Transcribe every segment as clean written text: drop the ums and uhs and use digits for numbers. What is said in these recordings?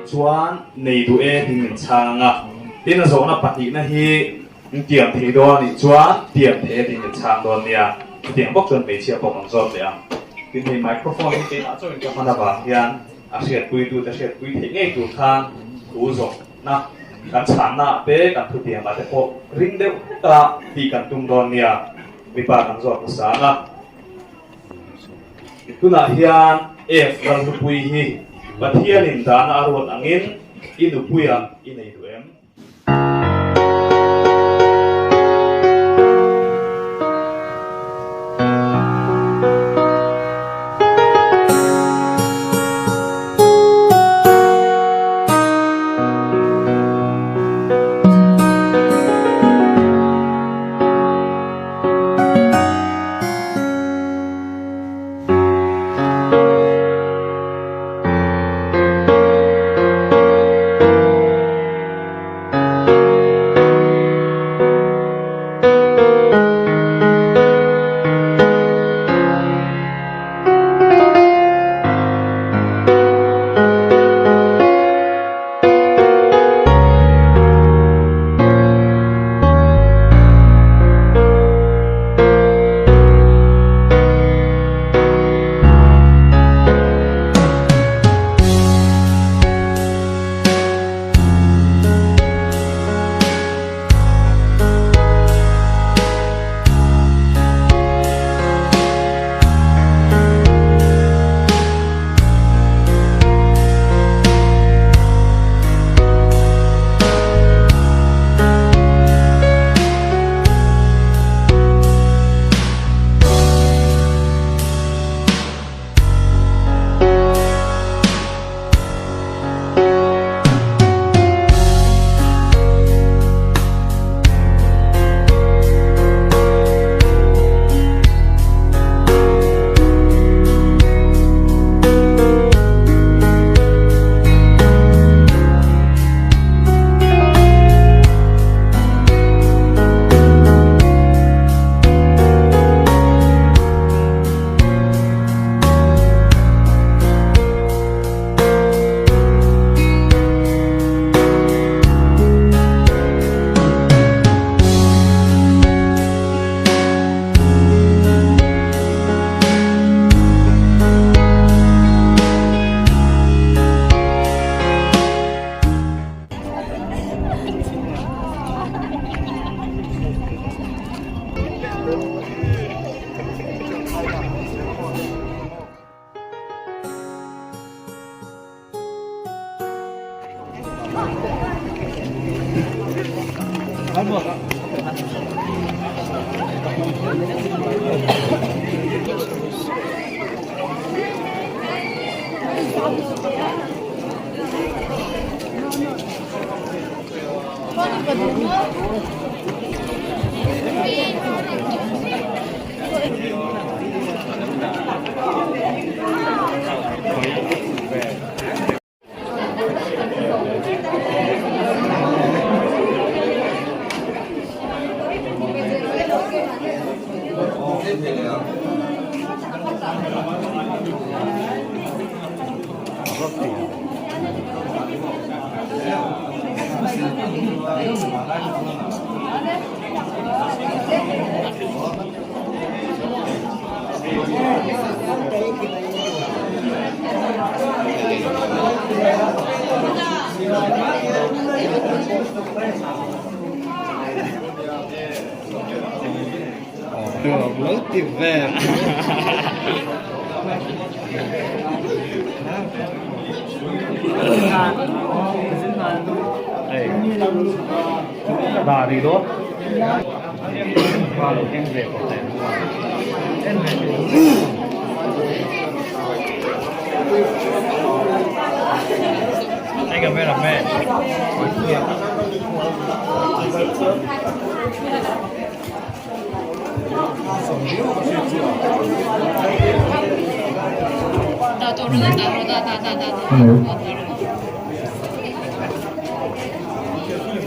nih chuan nei duh e tiin min chhang a. Tin a zawhna pahnihna hi in tiam thei dawn a nih chuan tiam thei e tiin min chhang dawn nia. Chutiang bawk chuan hmeichhia pawh kan zawt leh ang. Tin hei microphone hi keimah chauhin ka hman avang hian a hriatpuitute hriatpui theih ngei tur khan thu zawhna kan chhanna ah te kan thutiam ah te pawh ring deuh hlek a tih kan tum dawn nia. Mipa kan zawt hmasa ang a. Tunah hian F Lalhlupui hi Pathianin dahna a ruat angin i nupuia i nei duh em?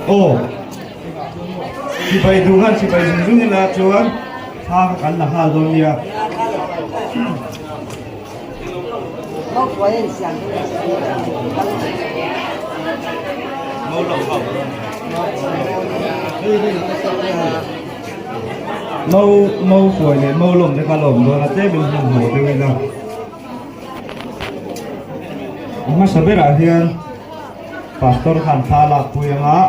Aw sipai duh khan sipai zung zung ila chuan thla kha kan la nghal dawn nia. Mo mo huai leh mo lawm te kha lawm dawn a tlem in hmanhmawh deuh ila a hmasa berah hian pastor khan thla a lak pui ang a.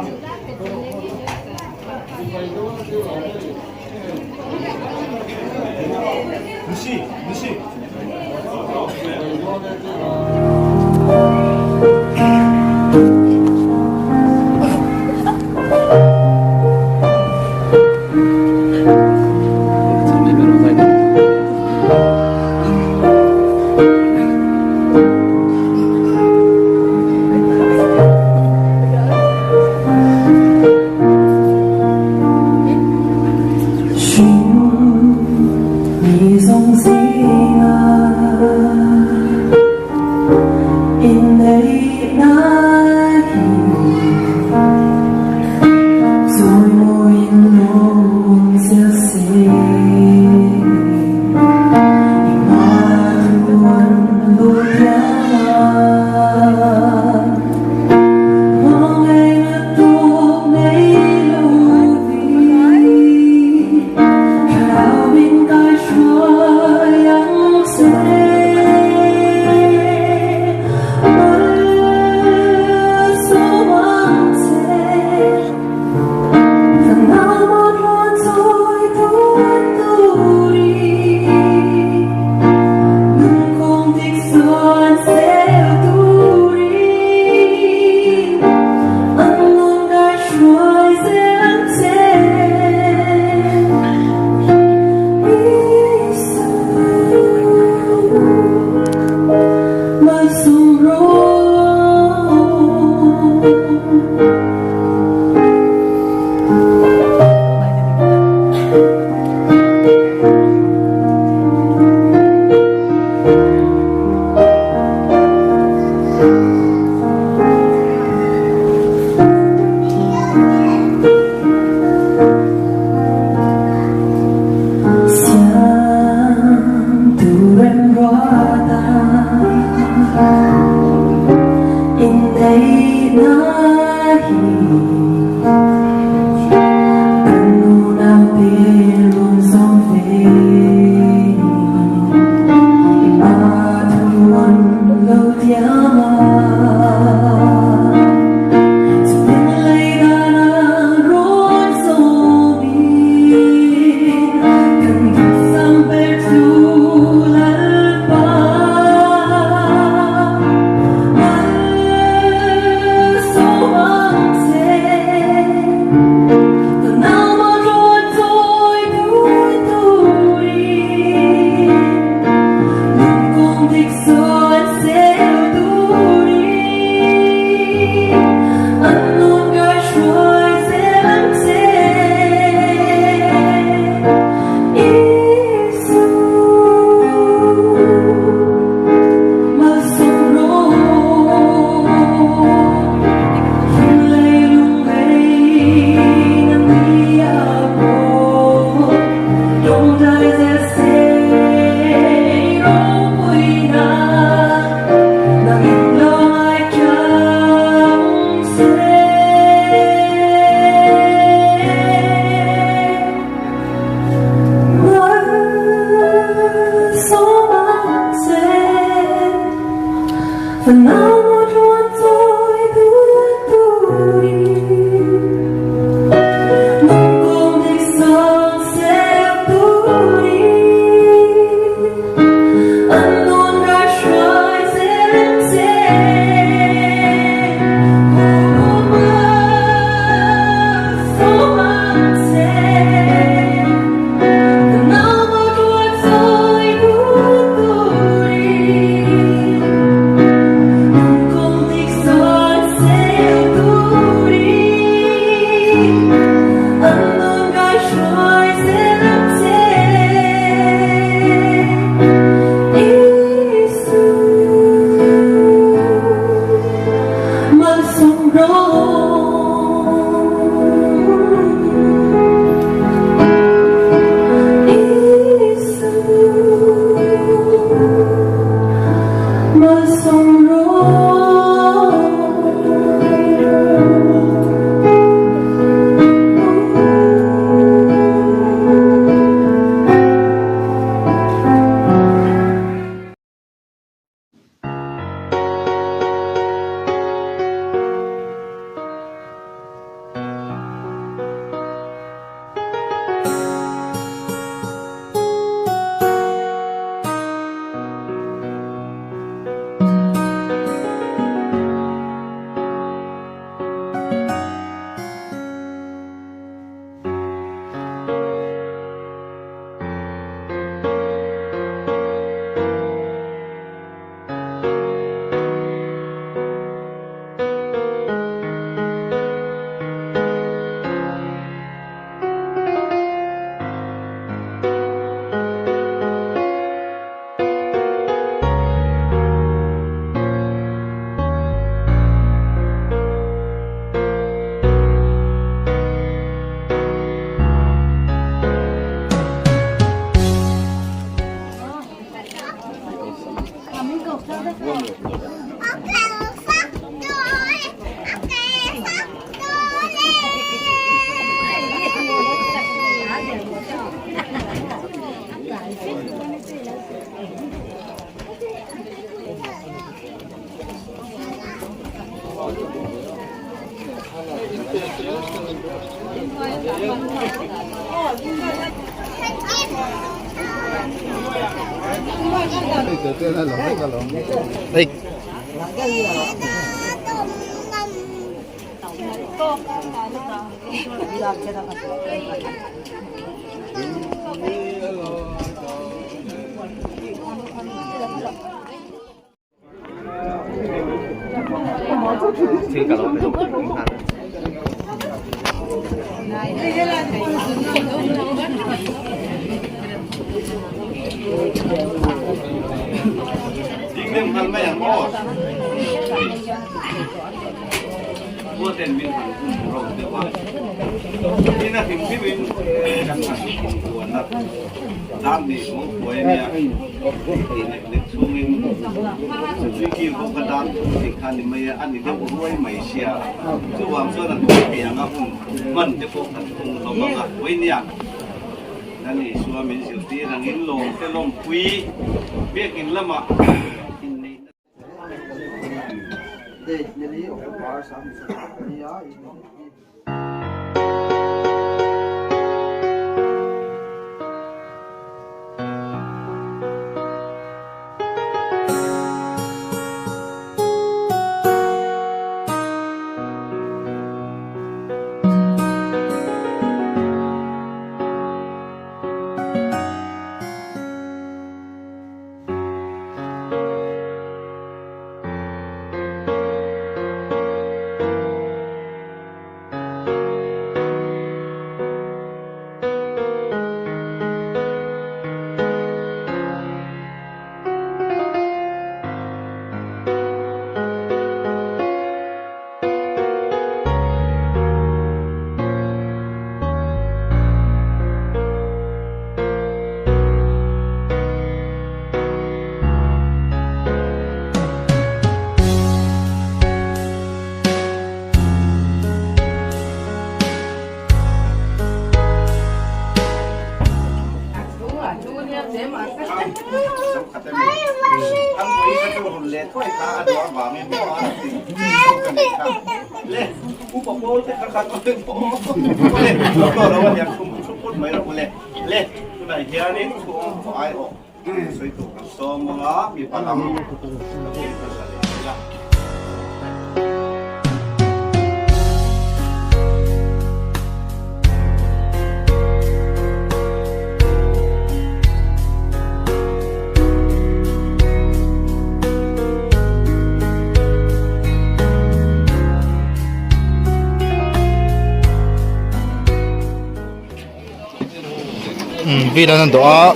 Vil an dawh a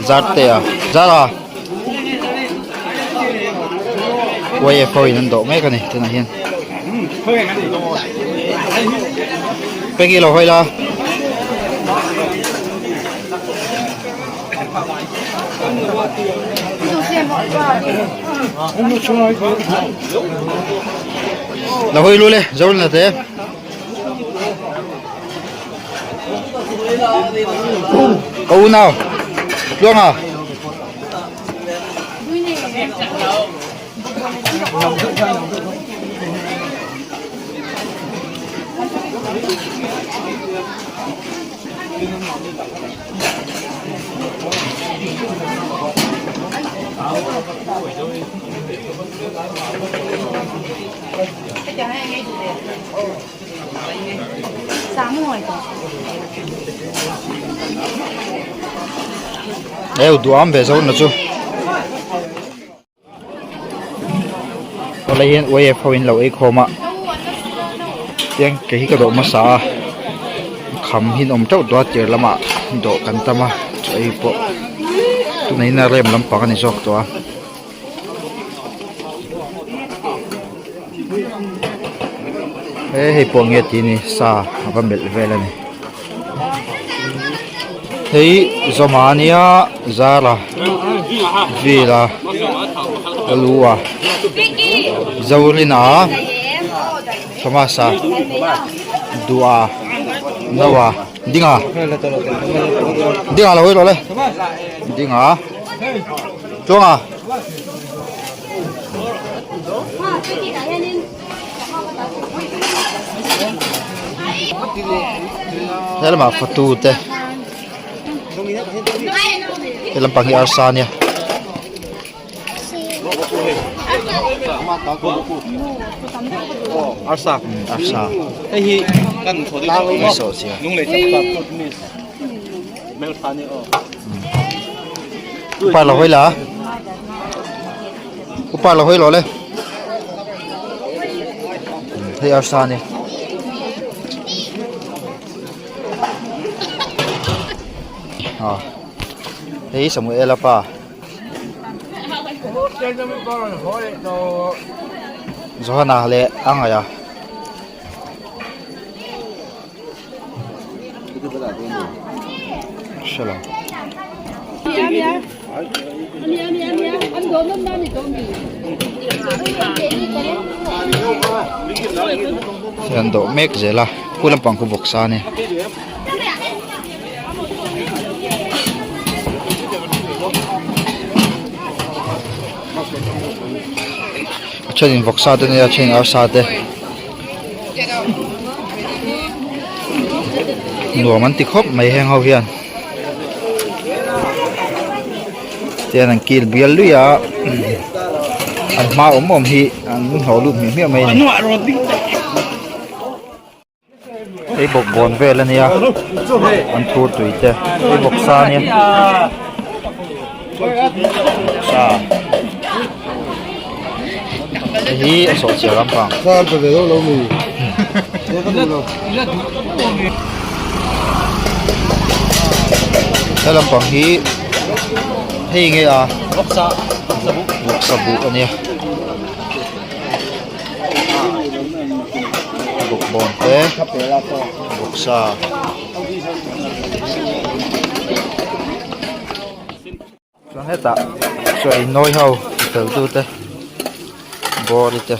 zar te a zar a yf ho in an dawh mek a ni tunah hian peki lo hawi la. Lo hawi lu le zo na te. Ka u nau tluang à Eu duam ve zo na chu awle hian uaif ho in lo ei khawm a tiang ke hi ka dawh hmasa a kham hi an awm teuh tawh a tir lamah dawh kan tam a chaw ei pawh tunah hian a rem lampang a ni zawk tawh a. He hei pawh nge tih ni sa a va melh vel a ni hei zawma ania zara vila a lu a zorina thomasa duha noa dinga dinga lo hawi rawh le dinga. Chuang à? He lamah fatu te he lampang hi arsa ania. Arsa Arsa hei hi kan Upa lo hawi la Upa lo hawi lo le hei arsa a ni. Ah hei Samuela pa. Johana leh a ngaih a. Hre lo. Hei an dawh mek zel a khu lampang khu vawksa a ni. A thenin vawksa te nia a thenin arsa te. Nuam an ti khawp mai heng ho hian tian an kil bial lui a an hma awm awm hi an hnawh lut hmiah hmiah mai a ni. Hei bawkbawn vel a nia an thur tui te hei bawksa a nia bawksa hei hi a sawhchiar lampang. He lampang hi hei nge a vawksa buh a nia. Bawkbawn te vawksa chuan hetah chaw ei nawi ho fel tu te bawri te.